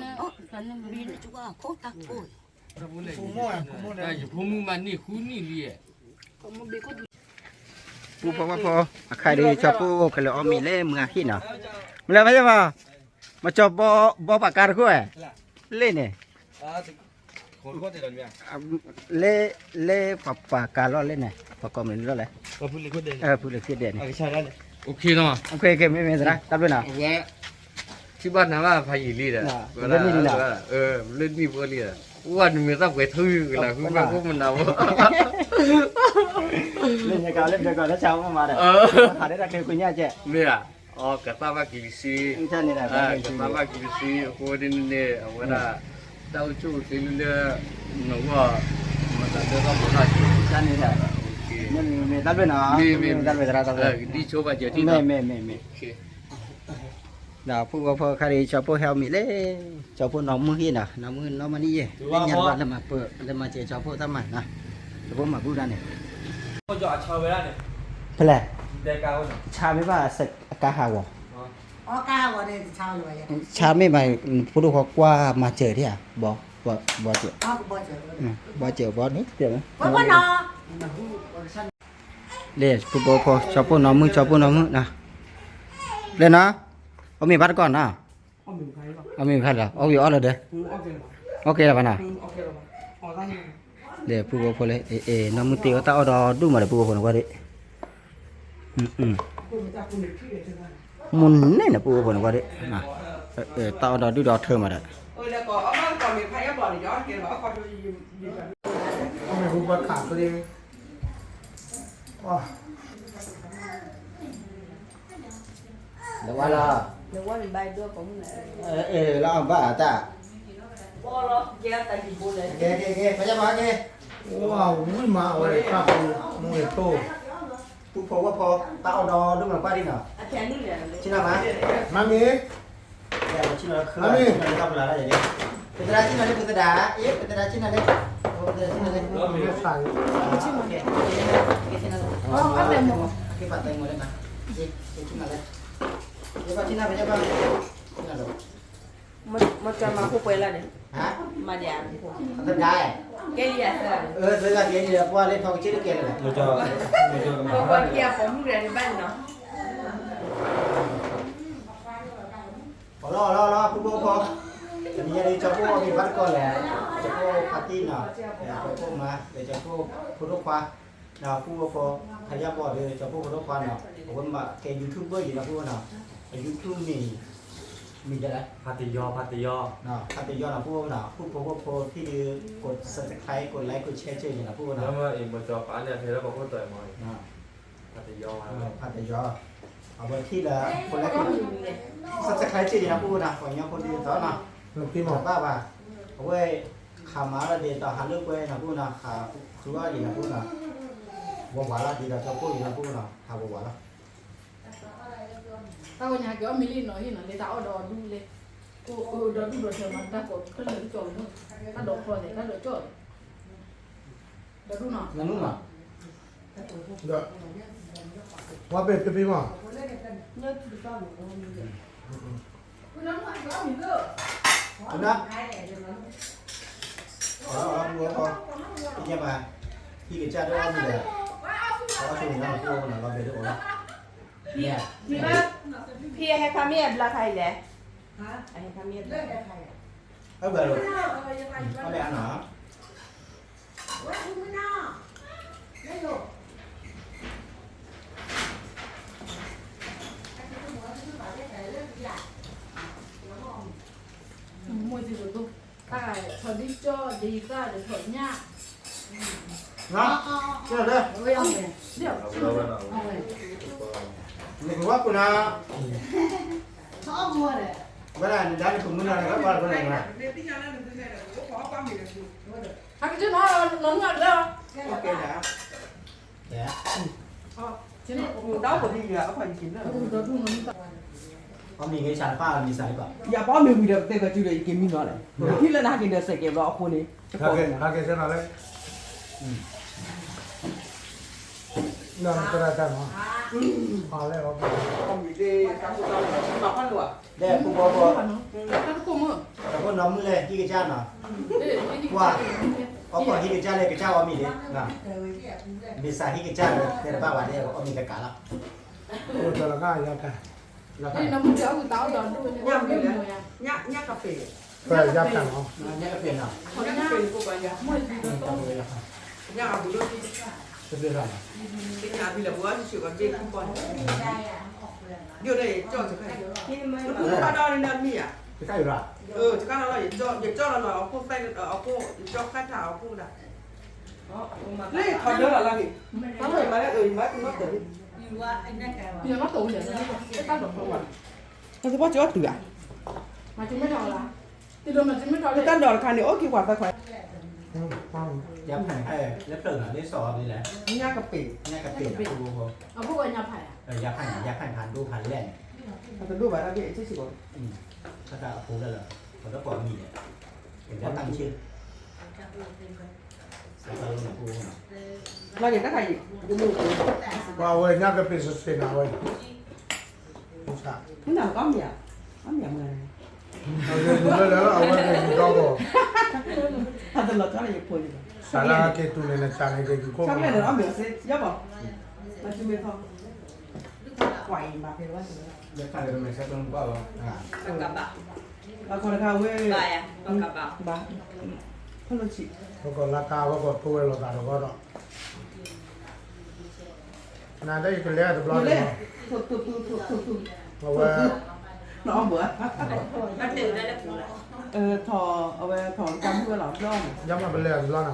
့ၣ်, ယဖိမုၣ်မၤန့ၢ်ဃုနံၣ်လံ, ပူဖိဝဲဖိ, အခါဒီး ကၠီပိၢ်ကလဲၤအီၣ်မ့ၤလၢမုၢ်အဟံၣ်နီၤ, မ့ၢ်လၢဖဲယဘၣ်, မၤကၠီဘီပာ်ကါတခိၣ်ဝဲ, လ့ၣ်န့ၣ်, လၢ လၢပှၤပာ်ကါလီၢ်လၢန့ၣ် ပှၤကိးမနုၤလီၢ်လဲၣ်, ဖုလ့ၤခ့ဒဲးန့ၣ်, မ့မ့ၢ်သရၣ် တၢ်ဘျုးနီၤ, ထံၣ်ဘၣ်နၤဘၣ်ဖးယံာ်လံဒီး, လၢနံၣ်ဖိလံဒီး, ဝဲနမ့ၢ်သၣ်ပှဲၤထူကလၤဃုဘၣ်ကိးမနၤဘၣ်, လၢညါကလၢပျၢၤကီၢ်လၢဆါမ့ၢ်မးဒီး, ဟးဒၣ်တၢ်ချ့ခွံညါကဲ, မ့ၢ်ဧါ, အကသၣ်ဘၣ်ကလံၤဆှံ, ကသၣ်ဘၣ်ကလံၤဆှံ အဃိန့ၣ်န့ၣ် အဝဲဒၣ် တၢ်အိၣ်ဆူၣ်အိၣ်ချ့လၢလၢ နဂီၢ်, မတၤဒၢသီၣ်ဖိသၣ်ဆူၣ်န့ၣ်, မ့ၢ်မ့ၢ်မ့ၢ် တၢ်ဘျုးနီၤ, မ့ၢ်မ့ၢ် ဒ်ဆိဘၣ်စၢၤထံၣ်နီၤ, မ့ၢ်မ့ၢ်မ့ၢ်မ့ၢ်, ဒီးဖိဝဲဖိခါဒီး ကၠီပိၢ်ဟဲအီၣ်မ့ၤလၢ ကၠီပိၢ်နီၢ်မုၢ်ဟံၣ်နီၤ, နီၢ်မုၢ်နီၢ်မုၢ်နံၣ်ယဲၢ်, လၢညါတဘၣ်လၢမၤပၢၤ လၢမၤစၢၤကၠီပိၢ်တၢ်မၤနီၤ, ကၠီပိၢ်မၤဘူၣ်တၢ်န့ၣ်, ဖဲလဲၣ်, ဆါမ့ၢ်ဘၣ် အကါဟးဂီၤ, ဆါမ့ၢ်ဘၣ် ဖိဒိၣ်ဃီကွၢ်မၤစၢၤဒံးဧါ, ဘီ, ဘီစၢၤ, ဘီစၢၤဘီန့ၣ်, လၢဖိဖိဖိ ကၠီပိၢ်နီၢ်မုၢ် ကၠီပိၢ်နီၢ်မုၢ်နီၤ, လၢနီၤ, အီၣ်မ့ၤဘၣ်တကီၢ်နီၤ, အီၣ်မ့ၤဘၣ်လီၤ အီၣ်ဝံၤအီၣ်လီၤဒီး, အီၣ်ကဲလၢၤဘၣ်နီၤ, လၢဖိဖိဖိလၢ နီၢ်မုၢ်တ့အီၣ်တၢ်အီၣ်ဒီးဒူၣ်မးဒီး ဖိဖိဖိန့ၣ်ကွၢ်ဒံး မုၢ်န့ၣ်န့ၣ် ပူဖိန့ၣ်ကွၢ်ဒံး, တၢ်အီၣ်ဒီးဒူၣ်ဒီးထၢမးဒီး, လၢဝါလီၤ, လၢအဘၣ်အတၢ်, ကဲကဲကဲ ဖဲယဘၣ်ကဲ, ဝါဝံၤမးဝဲတၢ်ပူမူဂ့ၤထိၣ် ပူဖိဝဲဖိ, တၢ်အီၣ်ဒီးဒိၣ်မးကွၢ်ဒံးနီၤ, ဆ့ၣ်နီၤမး, မ့ၢ်, ဆ့ၣ်နီၤလၢခၢၣ်, ဆ့ၣ်နီၤလၢတၢ်ပူၤလၢ်လၢယၤန့ၣ်, ပသဒၣ်ဆ့ၣ်နီၤလၢပသဒၣ်, အ့ ပသဒၣ်ဆ့ၣ်နီၤလၢ, ပသဒၣ်ဆ့ၣ်နီၤလၢ, ကဲဆ့ၣ်နီၤလၢ, ကဲပာ်သဲမီၤလၢနၤ, ကဲဆ့ၣ်နီၤလၢ, ကဲပာ်ဆ့ၣ်နီၤလၢ, ဆ့ၣ်နီၤလၢ, မ့ၢ်ကမၤဖိပှဲၤလၢန့ၣ်, မၤဒံး, သဒၣ်, ကဲလံယၤသၢ, သဒၣ်ကဲလံယၤ ပှၤလၢထီကဆ့တကဲလၢၤ, ပှၤကဲအပိာ်မုၣ်တဂၤန့ၣ်ဘၣ်န့ၣ်နီၤ, အီၣ်လီၤအီၣ်လီၤအီၣ်လီၤ ဖိဖိဖိ, တနံၤညါဒီး ကၠီဖိအီၣ်မ့ၤဘၣ်တကီၢ်လဲၣ်, ကၠီဖိဖါတံၢ်နီၤ, ကၠီဖိမါ ဒီးကၠီဖိဖိဒိၣ်ခွါ, ဒီးဖိဖိဖိ, ခါယါဘီၣ်ဒီး ကၠီဖိဖိဒိၣ်ခွါနီၤ, အဝဲမ့ၢ်ကဲ YouTuber ယံၤနီၤ ဖိဖိနီၤ, YouTube မ့ၢ်, မ့ၢ်ဒ်လဲၣ်, ဖါတယီ, ဖါတယီ, ဖါတယီနီၤ ဖိဖိနီၤ, ဖိဖိဖိဖိထံၣ်ဒီး ကဒ် subscribe ကဒ် like ကဒ် share ကၠ့ၣ်ယံၤနီၤဖိနီၤ, ဖါတယီ, ဖါတယီ, အဝဲထံၣ်လၢ ကဒ် like ကဒ် subscribe ကၠ့ၣ်ယံၤနီၤဖိနီၤ, ပှၤကညီဖိဒ်သိးနီၤ, ဘၣ်ဘၣ်, အဝဲ ခးမၤလီၤဒ်သိးဟးလိာ်ကွဲနီၤဖိနီၤ, ဟးဃုအီၣ်ယံၤနီၤဖိနီၤ, ဝဲဝးလီၤဒ်သိးကၠီဖိယံၤနီၤဖိနီၤ, ဟးဝဲဝးလီၤ တၢ်ဝဲန့ၣ် ဟဲက့ၤအီၣ်မ့ၤလံနီၤ ဟံၣ်နီၤ လၢတၢ်အီၣ်ဒီးဒူၣ်လၢ, အိၣ်ဒီးဒူၣ်ဒီးထၢမး တၢ်ကိးခဲလၢာ်ကၠီလီၤ, တၢ်ဒိးဖျီသဲး တၢ်ဒိးကၠီၣ်, ဒီးဒူၣ်နီၤ, ဒီး, ဝါပဲဖဲဖဲမး, အီၣ်, အီၣ်, အီၣ်, အီၣ်, ဟံၣ်ကစၢ်ဒၣ်အီၣ်မ့ၤဒီး, အီၣ်ဆိၣ်န့ၣ်လီၤ ဖိဖိနီၤ လီၤဘဲဒၣ်အီၣ်လီၤ, ဖံဟဲခါမ့ၢ်အဘျါခါအံၤလဲၣ်, ဟဲခါမ့ၢ်အဘျါ, အဘျါလီၤ, အဘျါနီၤ မ့ၢ်ထီၣ်ဒံကၠီၣ်ဒံသၣ်ဒီးထီၣ်ညၣ်, နကဝါပူၤနၤ, ဝဲဒၣ်နဒါနကမုၢ်နၤ နကဘၣ်လၢနၤ, ဟဲက့ၤနီၤ နီၤနုၤလၢ ကဲ, ကဲ, အီၣ်မ့ၤဂ့ၤဆၣ်တပၢ်မံၤစၢ်လံဘၣ်, ယပီမ့ၤဝံၤဒီးပတဲပှၤစုဒီးယက့ၤမံနီၤလဲၣ်, ပကထံၣ်လၢနဟးက့ၤဒီးစဲးကဲးဘျီအဃိန့ၣ်, ဟးက့ၤဆၢနီၤလဲၣ်, နတရၣ်တၢ်နီၤ, အီၣ်လၢအီၣ်, ဒီးပူၤဘီဘီ, တၢ်တကိၢ်မုၣ်, တၢ်ကိၢ်နီၤမုၢ်လဲၣ် ဟံၣ်ကစၢ်နီၤ, ကွၢ်, အီၣ်ကီၢ်ဟံၣ်ကစၢ်လၢကစၢ်အီၣ်မ့ၤန့ၣ်, မ့ၢ်စးဟံၣ်ကစၢ်လၢတဲတဘၣ်ဝဲဒၣ်အီၣ်မ့ၤတကးလီၤ, အိၣ်တလီၤကါယါကါ, ညၣ်ကပ့ၤ, ညၣ်ကပ့ၤနီၤ, ညၣ်ကပ့ၤနီၤ, ညၣ်ကပ့ၤနီၤ, ညၣ်ကပ့ၤနီၤ, ညၣ်ကပ့ၤနီၤ, ယိၣ်ဒီးယကၠီၣ်စခါ, နပူၤဖးဒီးန့ၣ်မ့ၢ်ဧါ, ယကၠီၣ်လီၤလီၤ ယကၠီၣ်လီၤလီၤ အခိၣ်သၣ်အခိၣ် ယကၠီၣ်ခါထးအခိၣ်ဒၣ်, လၢယထီၣ်ဒၢလီၤလီၤန့ၣ်, မၤလၢအမၤကနီၣ်တၢ်န့ၣ်, တၢ်တဘီကၠီတုၤဧါ, တၢ်ဒိးတခါန့ၣ် အိၣ်က့ၤပှၤသၢခွါ, လၢဖျၢၣ်န့ၣ် လၢစီၤအီၤဒ်လဲၣ်, ညၣ်ကပ့ၤ, ညၣ်ကပ့ၤ, ယါဖၣ်န့ၣ် ယါဖၣ်န့ၣ် ဖးဒိၣ်ဖးလဲၢ်န့ၣ်, တဒိၣ်ဘၣ်တၢ်ဘ့ၣ်အဆ့ၣ်စ့ၢ်ကီး, တၢ်အဖိလၢလၢ, ပှၤဒီးပှၤမံၤလဲၣ်, တၢ်တၢ်မုၢ်ဆ့ၣ် လၢက့ၤတၢ်ခါအံၤ, ပှၤဝဲညါကပ့ၤစ့ၢ်နၤဝဲ, မုၢ်နၤအီၣ်မ့ၤဧါ, အီၣ်မ့ၤမုၢ်နၤ, အဝဲက့ၤမုၢ်လၢလၢအဝဲက့ၤယူၤဒီဘီ, အတလီၤဆီန့ၣ်ယဖိန့ၣ်, စးလၢက့ၤတူၢ်န့ၣ်နစးန့ၣ်က့ၤယူၤခိၣ်, ဆီကလဲၣ်န့ၣ်အီၣ်မ့ၤအီၤစ့ၢ်ယီဘီ, မၤစုမ့ၢ်ထီၣ်, ကွၢ်အံၤမၤဖဲဝဲ, အခါတခါဝဲ, ဘၣ်, ဖဲလီၤဆံး, လၢကီၢ်လၢကါဝဲကီၢ်ဖိဝဲလိာ်သးတဂီၢ်ဒီး, နဒၣ်ယကလဲၤတဘျီန့ၣ်, အဝဲ, ထီၣ်, အဝဲထီၣ်တၢ်မုၢ်ဝဲလီၤဘျီန့ၣ်, ယမ့ၢ်ပလဲၤတဘျီနီၤ,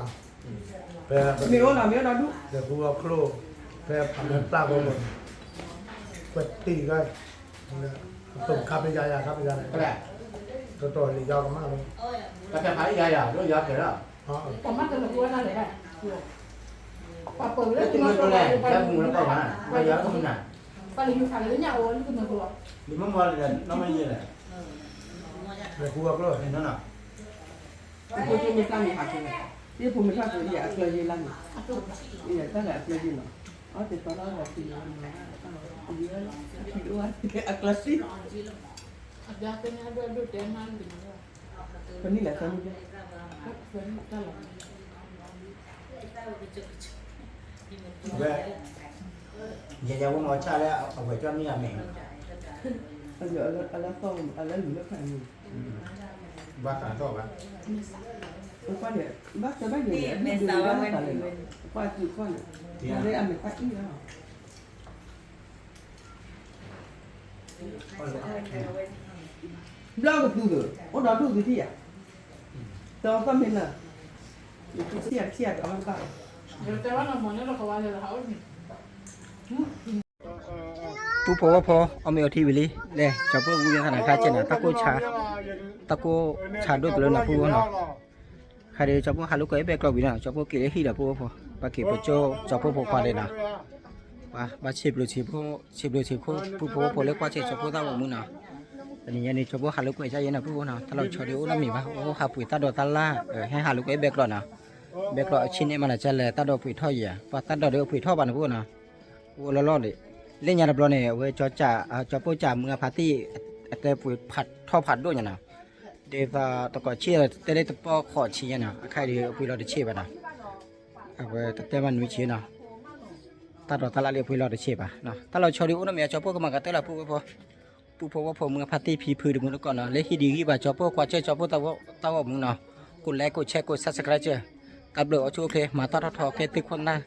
ဖဲ, မ့ၢ်အိၣ်နီၤ မ့ၢ်အိၣ်ဒီးဒူၣ်, လဲၤဃုအီၣ်ကျိၣ်, ဖဲပှၤမ့ၢ်ပျၢ်ဘီဘီန့ၣ်, ကွဲးတံၢ်ဂၤ, အသိးခါပယါယၤခါပယါန့ၣ်, တတီၢ်လံယါကမၣ်လီၤ, တၢ်ဖးယါယၤ ဒိၣ်ယါကဲၤလီၤ, ပှၤမၤတလၢၤဝဲဒၣ်လဲၣ်, ပှၤပၢၤလၢကမၤကျိၤလီၤ, ပှၤလၢယူၤဖးလၢညၣ်အိၣ်လၢကမၤကျိၤ, လံမ့ၢ်မီၢ်လံဒီး နီၢ်မ့ၢ်ယဲလဲၣ်, လဲၤဃုအီၣ်ကျိၣ်, ယဖိမ့ၢ်တၢ်မ့ၢ်ဟးက့ၤ, ယဖိမ့ၢ်ထီၣ်က့ၤ ယအကျၢၤယ့လါန့ၣ်, ယတၢ်လဲၤအကျၢၤယ့လီၤ, အီၣ်တသီလီၤဒီး အကျၢၤဆံ, ဝဲ, ယဲယဝဲမၤဆါလၢအဝဲၢ်ကၠီမ့ၢ်အမဲာ်, အလၢသီ, အလၢလူၤလၢခါန့ၣ်, ဘၣ်သးထီၣ်ဘၣ်, ဘၣ်သးဘၣ်ယဲ, အဒိၣ်ဒိၣ်ဝဲဒၣ်သးလဲၣ်, ကွၢ်စုကွၢ်န့ၣ်, လၢအမဲာ်သၣ်အံၣ်လီၤ ဘျီကသူဒီး အိၣ်ဒီးဒူၣ်ကသံၣ်ဧါ, ဒီးသီၣ်မ့ၢ်လၢ, ယကသံၣ်ဧါ ယကသံၣ်ဧါဒီးအီၣ်ဘၣ်, ပူဖိဝဲဖိ အီၣ်မ့ၤအီထံဝံၤလံ, လဲၤ ကၠီၤဖိဝံၤသးနၤခါကဲနၤ တၢ်ကိၢ်ဆါ, တၢ်ကိၢ်ဆါဒိၣ်ကလၢနၤပူဖိနီၤ, ခါဒီး ကၠီၤဖိဟးလိာ်ကွဲဘဲၣ်ကျီၢ်ဝံၤနီၤ ကၠီၤဖိက့ၤလၢဟံၣ်ဒီးပူဖိဖိ, ပှၤက့ၤပကၠိ ကၠီၤဖိဖိခွါလဲၣ်နီၤ, ပှၤဘၣ်ဆံးဘျုးဆံးဖိ, ဆံးဘျုးဆံးဖိ ပူဖိဝဲဖိလၢကွၢ်ဆၢၣ်ကၠီၤဖိသးဝဲမုၢ်နီၤ, တနံၤညါန့ၣ် ကၠီၤဖိဟးလိာ်ကွဲကယဲၢ်နီၤပူဖိနီၤ တၢ်လီၤဆီဒုးအိၣ်နီတမံၤဘၣ် အိၣ်ဟးပှ့ၤတၢ်ဒိးတၢ်လၢ်, ဟဲဟးလိာ်ကွဲဘဲၣ်ကျီၢ်နီၤ, ဘဲၣ်ကျီၢ်အဆံးန့ၢ်မးနၤကလဲၣ် တၢ်ဒိးပှ့ၤထီၣ်ယံၤဧါ ပှၤတၢ်ဒိးဒီးပှ့ၤထီၣ်ဘၣ်န့ၣ်ပူဖိနီၤ, အိၣ်လီၤလီၤဒီး, လၢညါတဘျီန့ၣ် အဝဲကၠီၤကၠး, ကၠီၤပိၢ်ကၠးမုၢ်အဖါတံၢ်, အတဲပှ့ၤဖးထီၣ်ဖးဒိၣ်ညါနီၤ, ဒ်သိးတကိးဆံးတဲလၢတပီၢ်ဃီးဆံးညါနီၤ အခါဒီးအပှ့ၤလီၤတဆံးဘၣ်နီၤ, အဝဲတတဲမးနွံဆံးနီၤ, တၢ်ဒိးတၢ်လၢ်လၢအပှ့ၤလီၤတဆံးဘၣ်, တၢ်လီၤဆီဒုးအိၣ်နီတမံၤ ကၠီၤပိၢ်ကမၤကတၢၢ်လီၤပူဖိဖိ ပူဖိဝဲဖိမုၢ်အဖါတံၢ်ဖံဖုတမုၢ်တကိးနီၤ လၢဟံၣ်ဒံးဂံၢ်ဘၣ်ကၠီၤပိၢ်ကွၢ်ဆၢၣ်ကၠီၤဖိသးဝဲမုၢ်နီၤ, ကိးလဲကိးဆဲကိး subscribe တၢ်ဘျုးအိၣ်ဆူၣ်အိၣ်ချ့ မၤတၢ်ထီၣ်ထီကဲသုးခိၣ်နၢ်,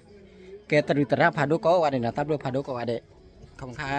ကဲတရံးသရၣ်ဖးဒိၣ်ကိးဂၤဒဲးနီၤ တၢ်ဘျုးဖးဒိၣ်ကိးဂၤဒဲး, ခီမခါ